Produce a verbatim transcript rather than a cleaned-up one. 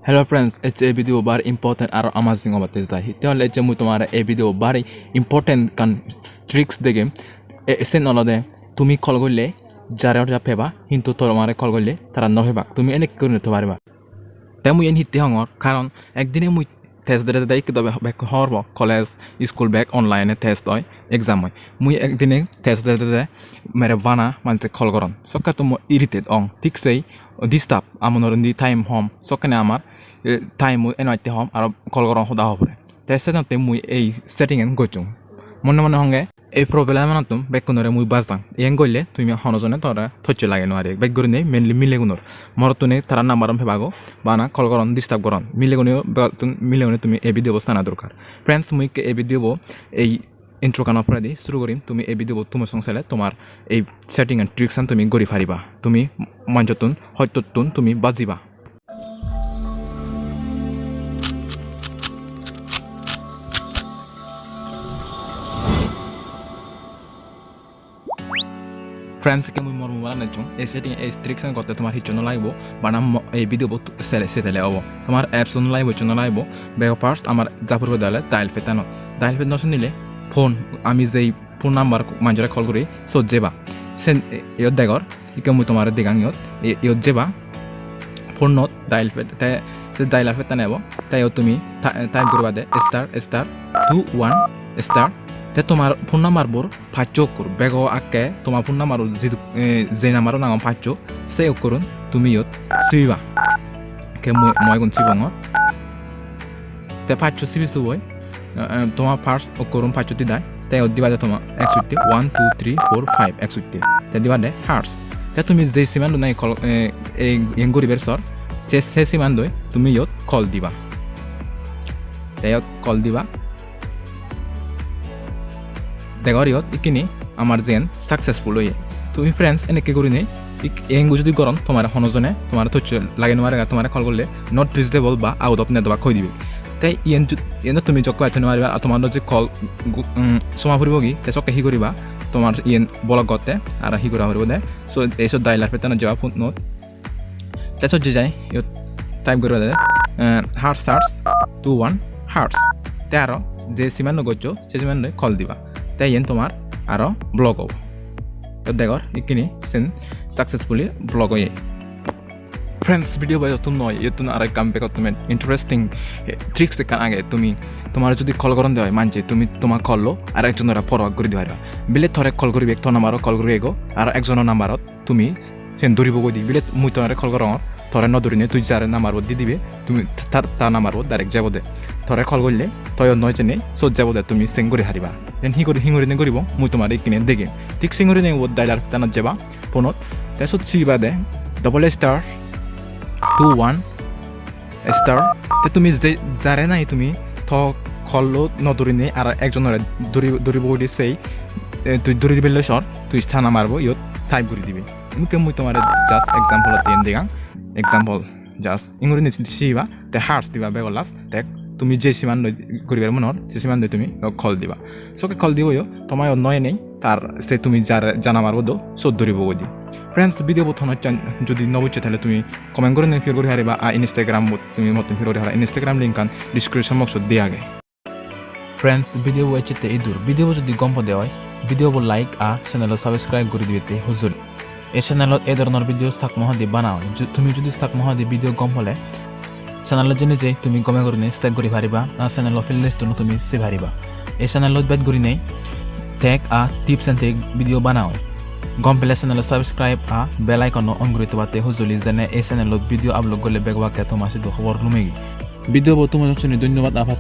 Hello friends, ecche ei video bari important aro amazing obatte jai. Hitte hole ecche mui tomare ei video bari important ekkan tricks degem. E, sen olode tumi call golle jare orja peba, hintu tomare call golle tara no pebak. Tumi enekke gurinei thoi pariba. Te mui iyen hitte hongor, karon ekdine mui test dede dede ikke dobe bek hobor bo, college, school bek online e test oi, exam oi. Mui ekdine test dede dede mere bana manje call goron. Sokke to mui irritate ong. Thik sei disturb, amon indi time hom. Sokkene amar, eh, time o enotte hom, aro call goron hoda hobore. Te senotte mui ei setting en gocchong. Mone mone honge, ei problem anottun bekkunore mui bajang. Iyen golle tumi hono jone tore tocche lage no pari. Bek gurinei mainly milegunor. Morottune tara number un pebago, bana call goron, disturb goron. Milegune begottun, milegune tumi ei video bo sana dorkar. Friends, mui ikke ei video bo ei intro gano poredi suru gorim. Tumi ei video bo tumo song sele tomar ei setting and tricks an tumi gori pariba. Tumi manjottun, hoitottun tumi bajiba. Friends, ikke mui mor mobile an ejjong. Ei setting, ei tricks an gotte tomar hissu no lagibo, bana mo-, ei video bo tu-, sele, setele obo. Tomar apps no lagibo, hissu no lagibo. Bego first amar ja puribo dale dial pad anot. Dial pad no sinile phone, ami jei phone number manjore call guri, sot jeba. Sen, e, iyot degor, ikke mui tomare degang iyot. E, iyot jeba. Phone-ot dial pad, te se dial pad-tan ebo. Te iyot tumi ta-, type guriba de star star two one star. Te tomar phone number bor paccho okkur. Bego akke tomar phone number jidu, e, je number-un agon paccho, se okkurun tumi iyot sibiba. Ke mui, mui igun sibongor. Te paccho sibi suboi, eh, eh, toma first okkorum paccho didai, te iyot dibade toma ek sutti, one, two, three, four, five, ek sutti. Te dibade hearts. Te tumi je sim-an doi nahi call, eh, ei, iyen guribar sor, se, se sim-andoi tumi iyot call diba. Te iyot call diba. Degor iyot ikkini amar jiyen successful oye. Tumi friends enekke gurinei ik-, engo judi goron tomare hono jone tomare tocche lage no pare, tomare call gorle not reachable ba out of network hoi dibe. Te iyen ju-, iyen tumi jokke batte no pariba, ar tomar je call gu-, um, soma puribo gi, te sokke hi guriba? Tomar iyen block gotte aro hi gora puribo de. So, ei so dialer pad-tanot jeba phone-ot. Te sot je jai, iyot type guriba de, eh, heart search two one hearts. Te aro je sim-an goccho, se sim-an call diba. Te iyen tomar aro block obo. Te degor, ikkini sen successfully block oye. Friends, video bo iyottun noi, iyottun aro ekkan begottun interesting, eh, tricks ekkan age. Tumi, tomar judi call goronde oi manje, tumi toma call-o aro ekjonore forward guri di pariba. Bile tore call guribe, to number-ot call guribe go, aro ekjono number-ot tumi sen duribo goi di, bile mui tore call gorongor, tore no durinei tui jare number bo di dibe, tumi ta, ta number bo direct jabo de. Tore call gorle, toyo noi jene, sot jabo de, tumi sen guri pariba. Sen hi guri, hi gurinei guribo, mui tomare ikkine degem. Thik sen gurinei ubot dialer pad-tanot jeba, phone-ot. Te sot sibiba de, double star two one star. Te tumi je, jare nahi tumi to call-o no durinei aro ekjonore duri, duribo goi di sei, eh, tui duri dibelloi sor, tui ta number bo iyot type guri dibe. Enukke mui tomare just example-ot iyen degang. Example, just inguri ni siba, te hearts diba bego last, te tumi je sim-an loi guribar monor, se sim-an loi tumi call diba. Sokke call dibo yo, toma yo noi nei, tar se tumi jar, ja number bo do, sot duribo goi di. Friends, video bo tono chan judi no bujcho tale tumi comment gurinei pure guri pariba, ar Instagram bot tumi mottun pure guri pariba. Instagram link-an description box-ot diya age. Friends, video bo ecchette idur. Video bo judi gom pode oi, video bo like a channel-o subscribe guri dibatte hujuli. Ei channel-ot ei dhoronor video Chakma hodadi bana oi. Ju-, tumi judi Chakma hodadi video gom pole, channel-ot jeinei tumi gome gurinei check guri pariba, a channel-o playlist-uno tumi sei pariba. Ei channel-ot bej gurinei tech a tips and trick video bana oi. Gom pele channel-o subscribe a bell icon-o on guri thobatte hujuli, jene ei channel-ot video upload gorle bego akke toma sidu hobor lumegi. Video bo tumo suni dhonnobad, abar